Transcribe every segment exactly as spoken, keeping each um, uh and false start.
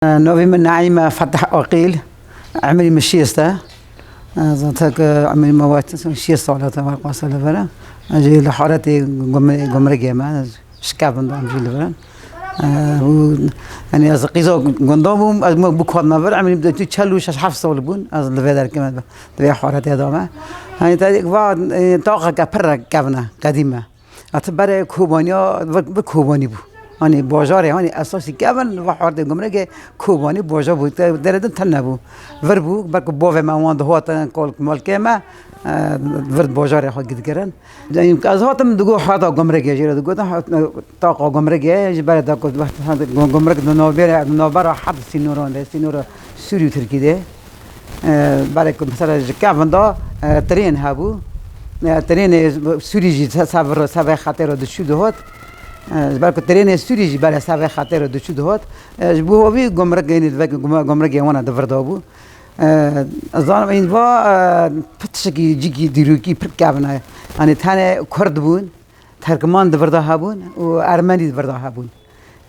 Navê min Naîme Fetih Aqîl, emrî min şêst e. Zaten ke emrî me wet şêst sal e, tewa qasa li vir e. Ez jî li Haretê gum-, gumrikê me, şikevin da em jî li vir in. Û, yanî ez qîza gunda bûm, ez me bû kat me vir, emrî min çel û şeş heft sal bûn, ez li vê derkê me, di vê Haretê de me. Yanî te va, e, taxeke pir kevin e, qedîm e. Eti berê Kobaniya, vir, vir Kobanî bû. Hani bajarê, hani esasî kevin, va Haretê gumrikê Kobanî bajar bû. Te, derê din tune bû. Vir bû, belkî bavê me wan dihatin, kol, malkê me, e, vir bajarê xwe gidikirin. Ez hatim digo Hareta gumrikê, jê re digotin, hat, taqa gumrikê, ji berê de ku gum-, gumrik di navbera, di navbera heft sînoran de, sînora Sûrî û Tirkî de. E, berê ku mesela ji kevin de, e, trên hebû. E, trênê Sûrî jî se-, se vir, se vê xetê re diçû dihot. E, ji ber ku trênê Sûrî jî berê se vê xetê re diçû dihot. E, ji bo vî gumrik, yanî vek gum-, gumrikê wana di vir de bû. E, ez zanim, yanî va, e, pir tiştekî cîkî dîrokî pir kevin e. Yanî tenê Kurd bûn, Terkman di vir de hebûn û Ermenî di vir de hebûn.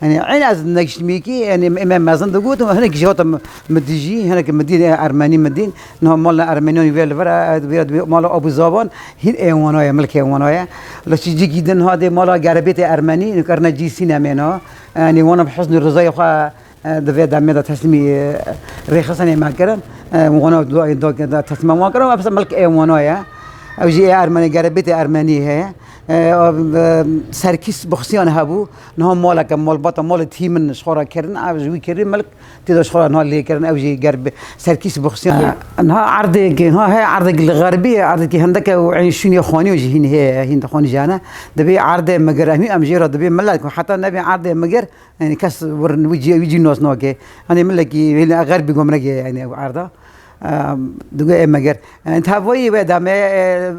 Yanî, eyn ez negiştîmîkî, yanî, em, em mezin digotin, hinek jî hatin min dijî, hinek min dîn, e, Ermenî min dîn. Niha mala Ermeniyan wê li vir, e, wê, wê mala Abû Zaban, hîn ê wana ye, milkê wana ye. Li çi cîkî din hadê mala gerebêtê Ermenî, nikarine cî sînemê na. Yanî, wana bi husn û rizayê xwe, e, di vê demê de teslîmî, e, rêxistinê me kirin. E, wana do, do, do, teslîma wan kirin, û milk ê wana ye. Ew jî ê Ermenî, gerebêtê Ermenî heye. E, e, Serkîs Buxsiyan hebû. Niha maleke malbata malê tî min ji xwe re kirin, ev ji wî kirî milk tê de ji xwe re niha lê kirin, ew jî ger bi Serkîs Buxsiyan. Niha erdêkê, niha heye erdêk li xerbî ye, erdêkî hindek e û eyn şûnê xanî jî hîn heye, hîn de xanî jî hene. Dibê erdê migir, em hî em jê re dibê milet ku heta nebê erdê migir, yanî kes wir wî cî, wî cî nas nake. Hanî milekî hêlê xerbî gomrekê ye, yanî ew erda. Em, digo ê migir. Em, tevayî wê demê, e,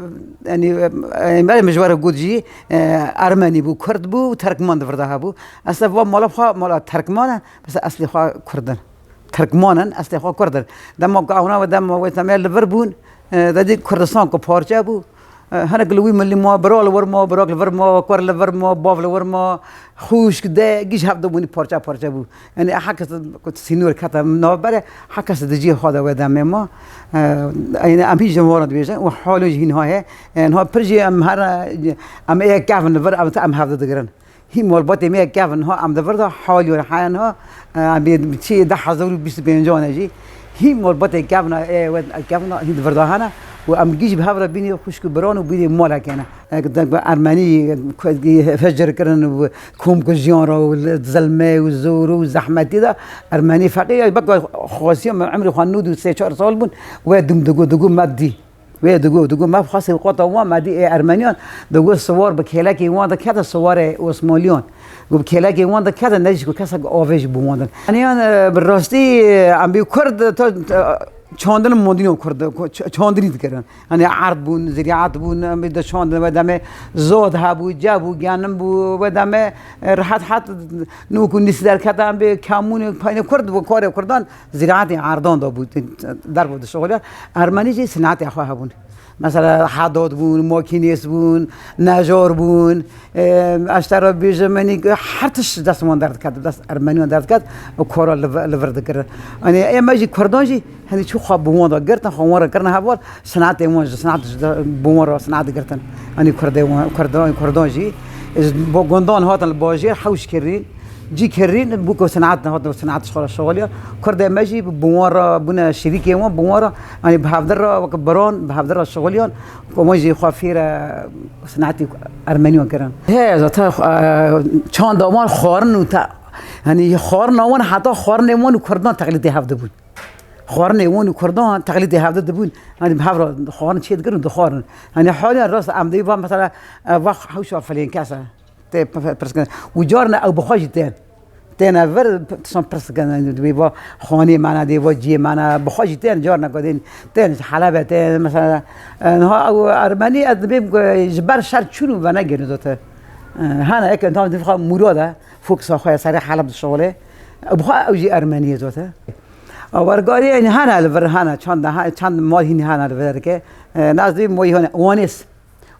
yanî, e, em berê min ji we re got jî, e, Ermenî bû, Kurd bû, Terkman di vir de hebû. Eslê va mala xwe, mala Terkman e, bes eslê xwe Kurd in. Terkman in, eslê xwe Kurd in. Dema ku ewna ve dema wê demê li vir bûn, e, te dî Kurdistan ku parçe bû, e, hinek li wî milî ma, bira li wir ma, birak li vir ma, kur li vir ma, bav li wir ma, xwişk, de, gîj hevdû bûnî parçe parçe bû. Yanî hekes ku sînor kete navberê, hekes di cihê xwe de wê demê ma. E, yanî em hîn ji wan re dibêjin û halê jî hîn ha heye. E, niha pir jî em her, em ê kevin li vir, em, em hevdû digirin. Hî malbatê me kevin ha em di vir de halê heye niha, e, em bê çi deh hezar û bîst û pêncan e jî. Hî malbatê kevin e, wê kevin hî di vir de hene û em gîj bi hev re bînî xwişk û biran û bînî malekê ne. Ermenî fecr kirin û komkujiyan re û zilmê û zor û zehmetî de Ermenî feqîr, beka xwesiya min emrê xwe nod û sê çar sal bûn, wê dûm digo, digo me dî. Wê digo, digo me xwesê qota wan me dî ê Ermeniyan, digo siwar bi kêlekê wan de kete siwarê Osmaniyan. Got bi kêlekê wan de kete ne jî ku kesek avê jî bi wan de. Ermeniyan, e, bi rastî, e, em bî Kurd, to, to, Çandin mondîno Kurd, ç-, çandinî dikirin. Hani erd bûn, ziraat bûn, em de çandin, ve demê zod hebû, ce bû, genim bû, ve demê, e, rehet het nûk û nîs derket em bê kamûn, payne Kurd bû, karê Kurdan ziraatê erdan da bû, derbo dişixuliyan. Ermenî jî sinatê xwe hebûn. Mesela hedad bûn, makînês bûn, nejar bûn, e, ez te re bêjim, yanî her tişt dest wan derdiket, dest ermenîyan derdiket, û kara li vir, li vir dikirin. Yanî ê me jî Kurdan jî Henî çû xwe bi wan re girtin, xwe wan re kirine heval, sinetê wan ji sinet ji de, bi wan re sinet girtin. Henî Kurdê wan, Kurdan, Kurdan jî, e, ji bo gundan hatin li bajêr hewş kirîn, cî kirîn, bû ku sinet hatin sinet ji xwe re şixuliyan. Kurdê me jî bi wan re bûne şirîkê wan, bi wan re, henî bi hevdin re weke biran, bi hevdin re şixuliyan, ku wan jî xwe fêre sinetê ermeniyan kirin. He, zaten, e, çanda wan xwarin û te, henî xwarina wan heta xwarinê wan û Kurdan teqlîdê hev dibûn. Xwarinê wan û Kurdan teqlîdê hevdî dibûn. Yanî bi hev re xwarin çê dikirin û dixwarin. Yanî haliyan rast em dê va mesela, e, va hewşa filên kes e. Tê p-, p-, pirs kirin. Û carna ew bi xwe jî tên. Têne vir, p-, tiştan pirs dikin. Dibê va xanê me ne, dê va ciyê me ne. Bi xwe jî tên, carna ku dên, tên ji Helebê tên. Mesela, e, niha ew Ermenî ez dibêm ku ji ber şer çûn û venegerin zote. E, hene eke tam dibê xwe Mûrad e. Foksa xwe ya serê Heleb dişixulê. Ew bi xwe ew jî Ermenî ye zote. Wergariyên hene li vir hene, çend, çend mal hîn hene li vir derke. E, naz dibî moyî hene, Wanês.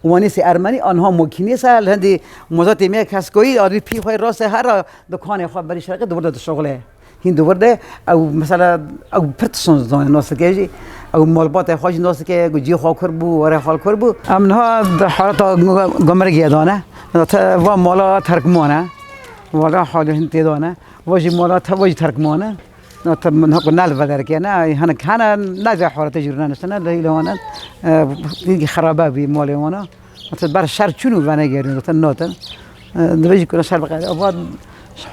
Wanêsê Ermenî, anha mokînês e, li hindî mozatê me keskoyî, a dibî pî xwe rastê here dikanê xwe berî şerqê di wir de dişuxile. Hîn di wir de, ew mesela, ew pir tiştan zanê nas dike jî, ew malbatê xwe jî nas dike, ku cî xwe kur bû, warê xwe kur bû. Em niha di haleta gumrikê de ne, te va mala Terkman e, wala halê hin tê de ne, va jî mala te va jî Terkman e. Na te min heko nel vederkene, hinek hene ne vê horete jî rûnaniştine, lê île wan, e, hînkî xerabe bî malê wana. Te ber şer çûn û venegerin, te notin. E, dibêjî ku şer biqere. Ava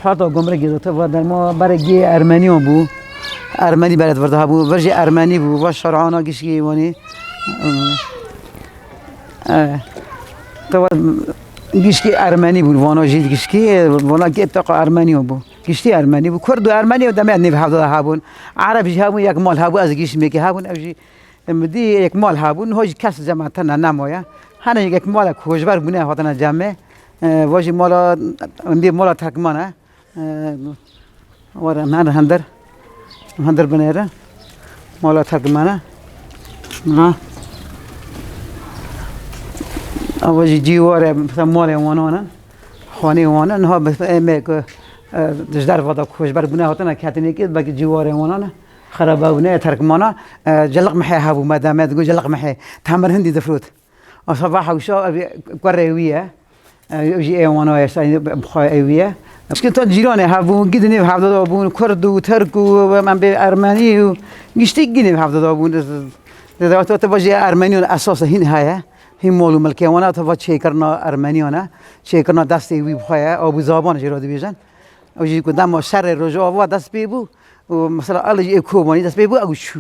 horta gomre gê, te va derma bere gê Ermeniyan bû. Ermenî beret virda hebû, vir jî Ermenî bû, va şarana gişkî wanî. E, e, te va gişkî Ermenî bû, vana jî gişkî, vana gê taqa Ermeniyan bû. Giştî Ermenî bû. Kurd û Ermenî demê nêv hevdada hebûn. Ereb jî hebûn, yek mal hebû, ez giştî mêkê hebûn, ew jî, em dî yek mal hebûn, niha jî kes cema tena nemaye. Hene yek mala koçber bûne hatine cemê. E, va jî mala, em dî mala Terkman e. E, were em her hundir, hundir binêre. Mala Terkman e. Ha. Ew jî cîware, mesela malê wanan e. Xanê wan e, niha bi-, em ê ku, e, ji derve de koçber bûne hatine ketinê kê, belkî cîwarê wan e, xerebe bûne, Terkmana, e, Celik Mihê hebû, me deme digo Celik Mihê, temir hindî difrot. Asa va hewşa, ev kurê wî ye. E, ew jî ê wana ye, sen bi xwe ê wî ye. Çikin ta cîranê hebûn, gidinê hevdada bûn, Kurd û Tirk û em bê Ermenî û giştî gidinê hevdada bûn. Dê, dê, dê, te va jî Ermenîyan esas hîn heye. Hîn mal û milkê wan e, teva çêkirina Ermeniyan e. Çêkirina destê wî bi xwe ye. Abû Zaban jê re dibêjin. Ew jî ku dema şerê Rojava dest pê bû û mesela Elî jî ê Kobanî dest pê bû, ew çû.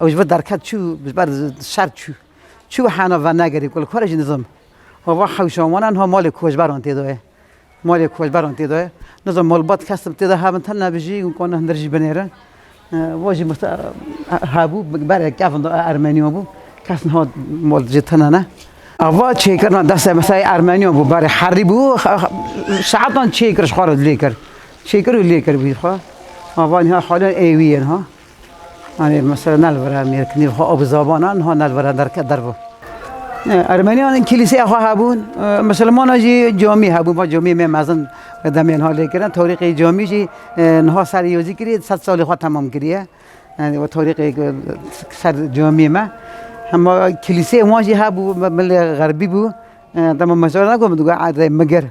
Ew ji vir derket çû, ji ber şer çû. Çû hena venegerî ku li kore jî nizim. Ava hewşa wan e, niha malê koçberan tê de ye. Malê koçberan tê de ye. Nizam malbat kes tê de hebin, tena bijî, hûn kanin hundir jî binêrin. E, va jî mixte-, e, hebû, berê kevin de Ermeniyan bû. Kes niha mal jê tena ne. Ava çêkirina destê mesela Ermeniyan bû, berê herî bû, xa-, xa-, saetan çêkir, ji xwe re lê kir. Çêkir û lê kir wî xwe. Ava niha haliyan ê wî ye niha. Hani mesela nel vira mêrkinî xwe Abû Zaban e, niha nel vira derke derve. E, Ermeniyan kîlîseyê xwe hebûn, e, misilmana jî camî hebûn, va camî me mezin demê niha lê kirin. Torîqê camî jî, e, niha serê yazî kiriye, sed salê xwe temam kiriye. Yani o torîqê, e, ser camî me. Hema kîlîseyê wan jî hebû, milê xerbî bû. E, dema mezar negot, min digot, "Erdê migir."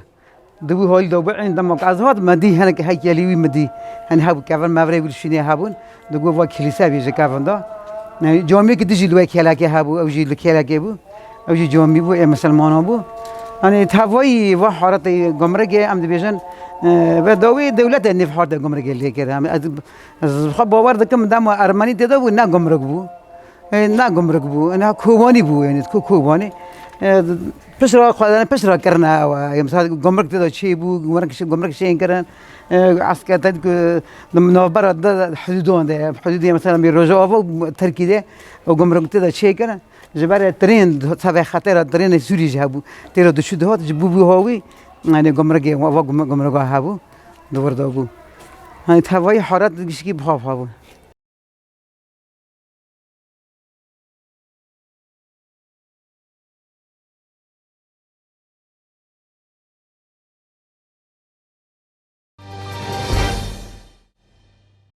Dibû halî de bû, ên dema ku ez hat, me dî hinek heykelî wî min dî. Hani hebû kevin mevrê wî li şûnê hebûn. Digot va kilîse bî ji kevin de. Yani camiyekî dijî li wê kêlekê hebû, ew jî li kêlekê bû. Ew jî camî bû, ê misilmanan bû. Hani tevayî va haretê gomrigê em dibêjin, e, ve dawî dewletê nêv haretê gomrigê lê kir. Em, ez, ez xwe bawer dikim dema Ermenî tê de bû, ne gomrig bû. E, ne gumruk bû, ne Kobanî bû, yani, Ko-, Kobanî. E, pişt re xwedane, pişt re kirine ew, e, mesela gumruk tê de çê bû, gumruk, gumruk çê kirin. E, esker te ku navbera de hudûdan de, hudûdê mesela bir Rojava û Tirkî de, o gumruk tê de çê kirin. Ji ber trên, tevê xetera trênê Sûrî jî hebû. Tê re diçû dihat, ji bû bû hawî, yani gumrukê, va gum-, gumruka hebû, di wir de bû. Hani tevayî haret gişkî biha biha bû.